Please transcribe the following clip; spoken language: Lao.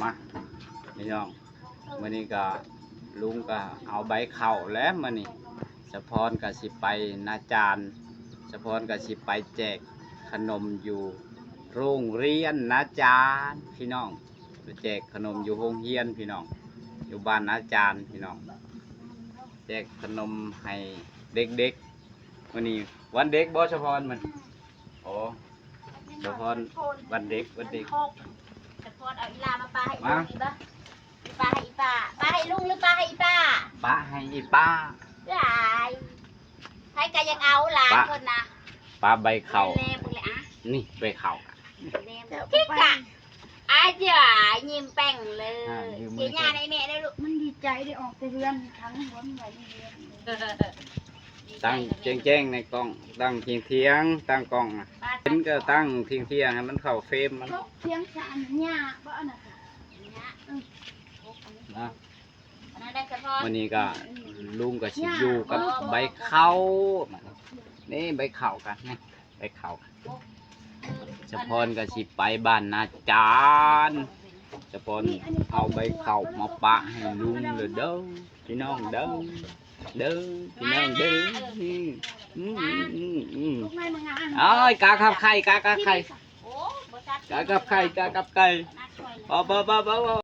ມາພີ່ນ້ອງ ມື້ນີ້ກໍລຸງກໍເອົາໃບເຂົ້າແລ້ວ ມື້ນີ້ສະພອນກໍຊິໄປນາຈານ ສະພອນກໍຊິໄປແຈກຂະໜົມຢູ່ໂຮງຮຽນນາຈານພີ່ນ້ອງ ໄປແຈກຂະໜົມຢູ່ໂຮງຮຽນພີ່ນ້ອງ ຢູ່ບ້ານນາຈານພີ່ນ້ອງ ແຈກຂະໜົມໃຫ້ເດັກໆ ມື້ນີ້ວັນເດັກບໍ່ສະພອນ? ມື້ ໂອ້ ສະພອນວັນເດັກ ວັນເດັກ ສະພອນເອົາອີ່ຫຼ້າມາປະໃຫ້ອີ່ລຸງ ມາ ອີ່ປະ ປະໃຫ້ອີ່ປ້າ ປະໃຫ້ລຸງຫຼືປະໃຫ້ອີ່ປ້າ? ປະໃຫ້ອີ່ປ້າ ຫຼາຍ ໃຜກໍຢາກເອົາຫຼານເພິ່ນນະ ປະໃບເຂົ້າ ແນມເບິ່ງແຫຼະອະ ນີ້ໃບເຂົ້າ ແນມ ຄິກກະ ອາຈາ ຍິ້ມແປ້ງເລີຍ ອ່າ ຢືມມື ເສຍຫຍ້າໃຫ້ແມ່ເດີລູກ ມັນດີໃຈໄດ້ອອກແຕ່ເຮືອນ ຂັງຫົວມັນໄວ້ໃນເຮືອນ ຕັ້ງແຈ້ງໆໃນກ້ອງ ຕັ້ງທຽງໆ ຕັ້ງກ້ອງນະ ເຫັນກໍຕັ້ງທຽງໆ ໃຫ້ມັນເຂົ້າເຟຣມມັນ ທຽງສານຫຍ້າບໍ່ ອັນນັ້ນ ນະ ມື້ນີ້ກໍລຸງກໍຊິຢູ່ກັບໃບເຂົ້າ ນີ້ໃບເຂົ້າກັນ ນີ້ໃບເຂົ້າກັນ ສະພອນກໍຊິໄປບ້ານນາຈານ ສະພອນເອົາໃບເຂົ້າມາປະໃຫ້ລຸງເລີຍເດີ ພີ່ນ້ອງເດີ ເດີ ພີ່ນ້ອງເດີ ອືມ ອືມ ອືມ ອືມ ອ້າຍ ກາກັບໄຂ່ ກາກັບໄຂ່ ກາກັບໄຂ່ ກາກັບໄກ່ ບໍ່